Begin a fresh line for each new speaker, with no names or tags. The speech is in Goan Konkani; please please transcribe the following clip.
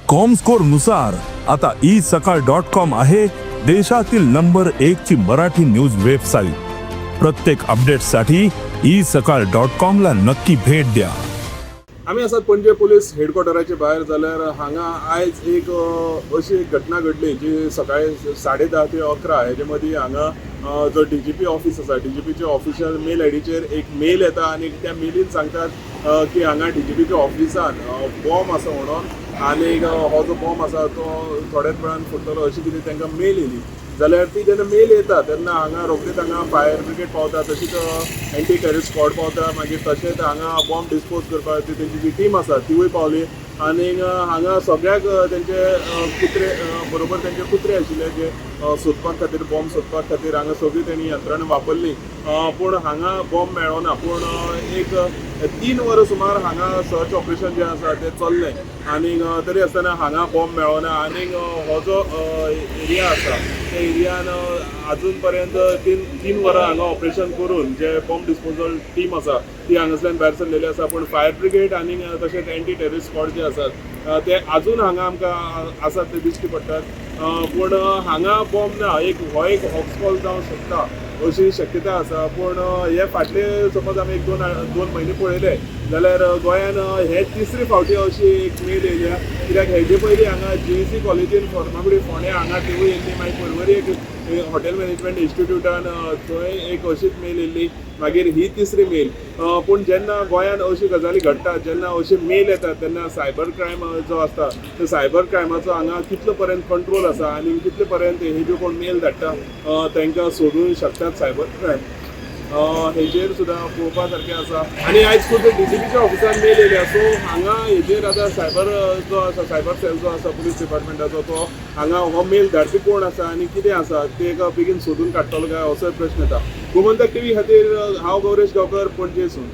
कॉमस्कोर नुसार आता ई सकाळ .कॉम आहे देशातील नंबर एक ची मराठी न्यूज वेबसाईट. प्रत्येक अपडेटसाठी ई सकाळ .कॉम ला नक्की भेट द्या.
आमी आसात पणजे पुलीस हेडक्वॉर्टराचे भायर. जाल्यार हांगा आयज एक अशी एक घटना घडली जी सकाळी 10:30 ते 11 हेजे मदीं हांगा जो डीजीपी ऑफिस आसा, डीजीपीच्या ऑफिशियल मेल आयडीचेर एक मेल येता आनी त्या मेलीन सांगतात की हांगा डीजीपीच्या ऑफिसान बॉम्ब आसा म्हणून आनी हो जो बॉम्ब आसा तो थोड्याच वेळान फुट्टलो, अशी कितें तांकां मेल येयली. जाल्यार ती जेन्ना मेल येता तेन्ना हांगा रोखडीच हांगा फायर ब्रिगेड पावता, तशीच एंटी टेररिस्ट स्क्वॉड पावता. मागीर तशेंच हांगा बॉम्ब डिस्पोज करपाक ती तेंची जी टीम आसा तिवूय पावली आनी हांगा सगळ्याक तेंचे कुत्रे बरोबर तेंचे कुत्रे आशिल्ले जे सोदपाक खातीर, बॉम्ब सोदपाक खातीर हांगा सगळी तेणी यंत्रणा वापरली. पूण हांगा बॉम्ब मेळ्ळो ना. पूण एक 3 वरां सुमार हांगा सर्च ऑपरेशन जें आसा तें चल्लें आनी तरी आसतना हांगा बॉम्ब मेळ्ळो ना. आनी हो जो एरिया आसा त्या एरियान अजून पर्यंत 3 3 वरां हांगा ऑपरेशन करून जे बॉम्ब डिस्पोजल टीम आसा ती हांगासल्यान भायर सरलेली आसा. पूण फायर ब्रिगेड आनी तशेंच एंटी टेररिस्ट स्क्वॉड जे आसात ते अजून हांगा आमकां आसात ते दिश्टी पडटात. पूण हांगा बॉम्ब ना. एक हो एक हॉक्स कॉल जावंक शकता अशी शक्यता आसा. पूण हे फाटले समज आमी एक दोन दोन म्हयने पळयले जाल्यार गोंयान हे तिसरी फावटी अशी एक मेल येयल्या. कित्याक हेजे पयलीं हांगा जीईसी कॉलेजीन फर्मागुडी फोंड्या हांगा तिवूय येयल्ली. मागीर पर्वरी एक हॉटेल मॅनेजमेंट इन्स्टिट्यूटान थंय एक अशीच मेल येयल्ली. मागीर ही तिसरी मेल. पूण जेन्ना गोंयान अशी गजाली घडटात, जेन्ना अशी मेल येतात, तेन्ना सायबर क्रायम जो आसता तो सायबर क्रायमाचो हांगा कितलो पर्यंत कंट्रोल आसा आनी कितले पर्यंत हे ज्यो कोण मेल धाडटा तांकां सोदूंक शकतात सायबर क्रायम, हेजेर सुद्दां पळोवपा सारकें आसा. आनी आयज खुद डीजीपीच्या ऑफिसान मेल येयल्या. सो हांगा हेजेर आतां सायबर जो आसा, सायबर सेल जो आसा पुलीस डिपार्टमेंटाचो, तो हांगा हो मेल धाडपी कोण आसा आनी कितें आसा ते एक बेगीन सोदून काडटलो काय असोय प्रश्न येता. गोमंतक टीव्ही खातीर हांव गौरेश गांवकर, पणजेसून.